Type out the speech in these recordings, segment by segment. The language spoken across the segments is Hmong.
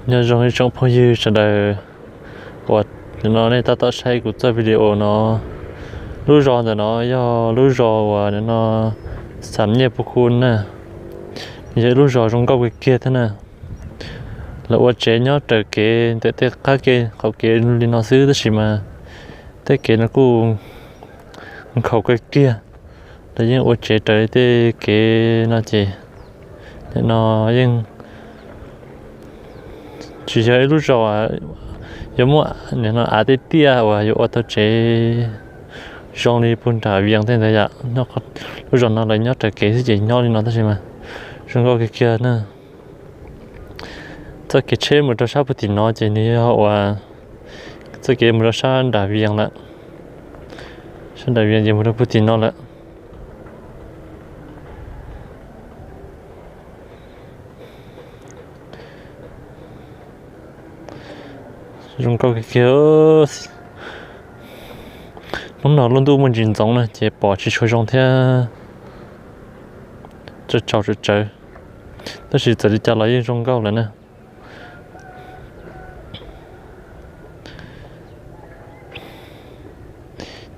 Nyob zoo ib tsoom phooj ywg sawv daws uas nim no nej tab tom saib kuv txoj video no. Lub zos ntawm no yog lub zos uas nim no Xam Nyiaj Pus Khu na. Yog ib lub zos zoo nkauj kawg kiag thiab na. Lawv ua tsev nyob raws kev ntawm tej qab kev qaum kev li no xwb tab sis mas tej kev no kuj nkhaus kawg kiag. Lawv yeej ua tsev raws tej kev no ces nim no yeej tsis yog ib lub zos yuav muaj nim no av tiaj tiaj uas yuav ua tau tsev zoo li puag nram Vias tej ntawd yom. Lub zos no lawv nyob raws kev xwb ces nyob li no tab sis mas zoo nkauj kiag kiag na. Txoj kev tsheb mus rau sab puag tim no ces nws yog uas txoj kev mus rau sab nram Vias lawm. Sab nram Vias ces mus rau puag tim no lawm. Zoo nkauj kiag kiag. Hnub no lub ntuj muaj ntsis ntxoov na ces pom tsis tshua zoo thiab, tsaus tsaus tsawv tsawv, tab sis txawm li cas los yeej zoo nkauj lawm na.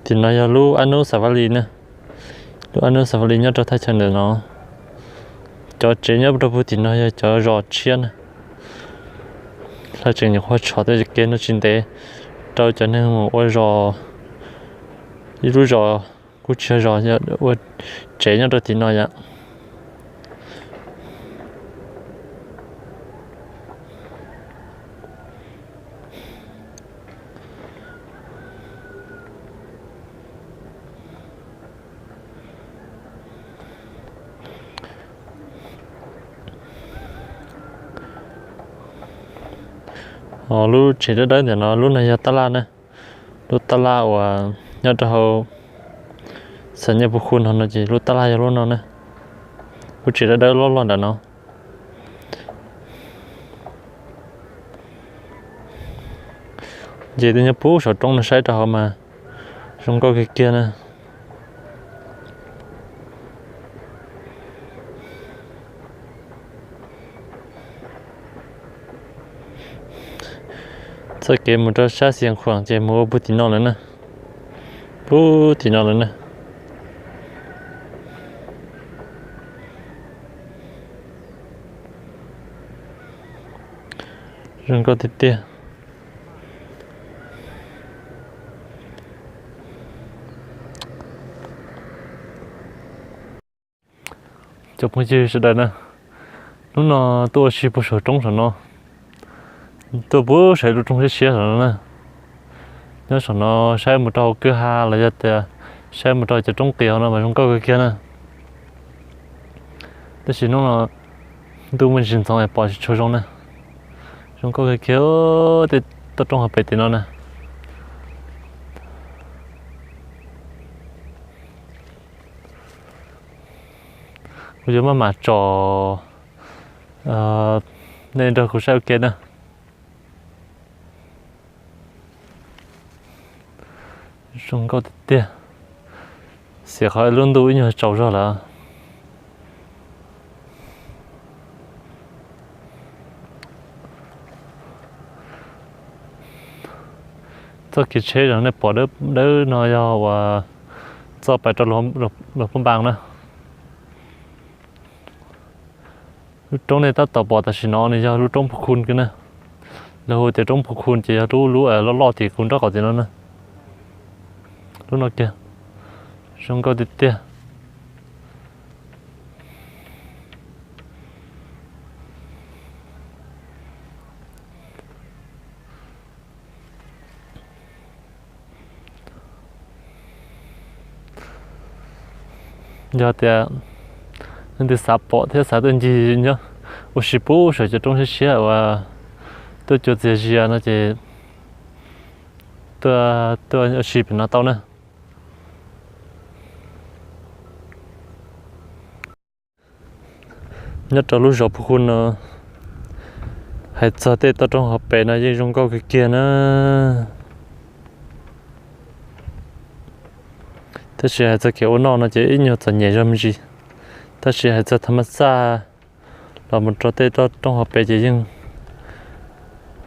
Tim no yog lub Ab Nub Xas Vas Lis na. Lub Ab Nub Xas Vas Lis nyob rau thaj chaw ntawm no. Cov tsev nyob rau puag tim no yog cov zos tshiab na. Lawv tseem nyuam qhuav tshov tej kev no tsis ntev rau cov neeg mus ua zos, ib lub zos kuj tsis yog zos, ua tsev nyob rau tim no yom. Lub tsev dawb dawb ntawm no lub no yog tab laj na. Lub tab laj uas nyob rau hauv Xam Nyiaj Pus Khu no no ces lub tab laj yog lub no na. Lub tsev dawb dawb loj loj nram no. Ces twb nyob puag saum roob no saib rau hauv mas zoo nkauj kiag kiag na. Txoj kev mus rau sab Xiav Khuam ces mus ua puag tim no lawm na. Puag tim no lawm na. Zoo nkauj tiag tiag. Cov phooj ywg sawv daws na, hnub no tuaj ua si puag saum roob saum no, tuaj puag saum lub roob siab siab saum no na. Nyob saum no saib mus rau hauv kwj ha los yog tias saib mus rau cov roob qias hauv no mas zoo nkauj kawg kiag na. Tab sis hnub no ntuj muaj ntsis ntxoov pom tsis tshua zoo na. Zoo nkauj kawg kiag tej toj roob hauv pes tim no na. Kuv yuav maj mam tsom nej nrog kuv saib ua ke na. Zoo nkauj tiag tiag. Xiam qhov lub ntuj ib nyuag tsaus zog lawm. Txoj kev tsheb zoo nej pom dawb no yog uas txoj pais rau Luas Phab Npas na. Lub roob nej tab tom pom tam sim no nws yog lub roob Phu Khu kiag na. Lawv hu tias roob Phu Khu ces yog lub lub loj loj tim kuv nraub qaum tim no na. Lub no kiag, zoo nkauj tiag tiag. Yog tias leej twg xav pom thiab xav tuaj ncig nyob ua si puag saum cov roob siab siab uas tuaj cua txias zias no ces tuaj ua si pem no tau na. Nyob rau lub zos Phu Khu no, hais txog tej toj roob hauv pes no yeej zoo nkauj kawg kiag na. Tab sis hais txog kev ua noj no ces ib nyuag txom nyem zog me ntsis. Tab sis hais txog tham mas xaj los mus rau tej toj roob hauv pes ces yeej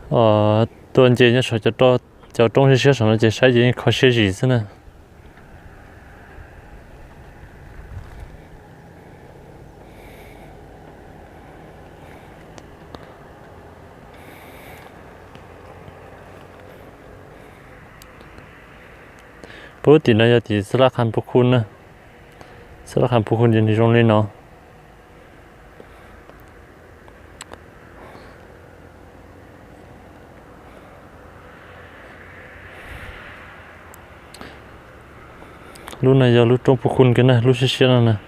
Tuaj nce nyob saum cov roob siab siab saum no ces saib ces yeej kho siab zim xwb na. Puag tim no yog tim Xab Laj Qha Phu Khu na. Xab Laj Qha Phu Khu ces nws zoo li no. Lub no yog lub roob Phu Khu kiag na, lub siab siab no na.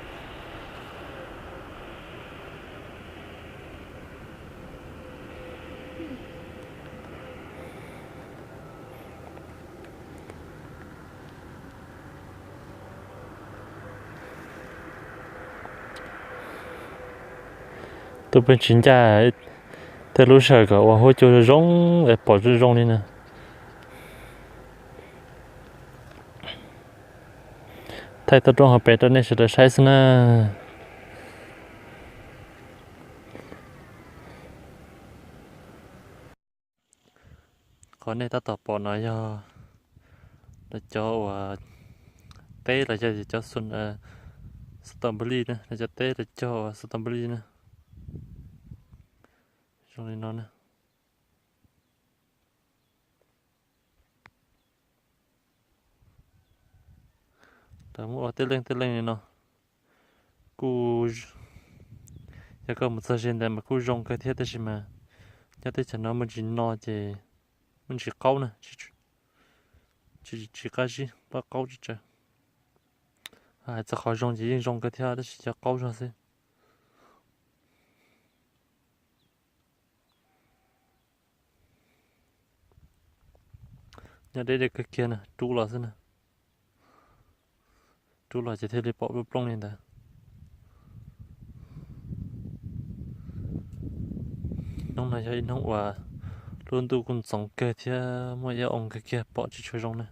Tuaj pheej tsis ncaj tej lub sij hawm kom ua huab cua zoo es pom zoo zoo li na. Thaij tau roob hauv pes rau nej sawv daws saib xwb na. Qhov nej tab tom pom no yog lawv cov uas teb los yog cov xas tas npus li na, lawv cov teb lawv cog uas xas tas npus li na. Zoo li no na. Lawv muab ua tej leej tej leej li no. Kuj yog koj mus txog ze ntawd mas kuj zoo kawg thiab, tab sis mas nyob teb chaws no muaj ntsis no ces muaj ntsis qaub na, tsis qab zib, pab qaub tsis tsawg. Hais txog qhov zoo ces yeej zoo kawg thiab tab sis cov qaub zog xwb. Nyob deb deb kawg kiag na, rub los xwb na. Rub los ces thiaj li pom plooj plooj li ntawd. Hnub no yog ib hnub uas lub ntuj kuj ntxoov kawg thiab muaj ib ob oo kawg kiag pom tsis tshua zoo na.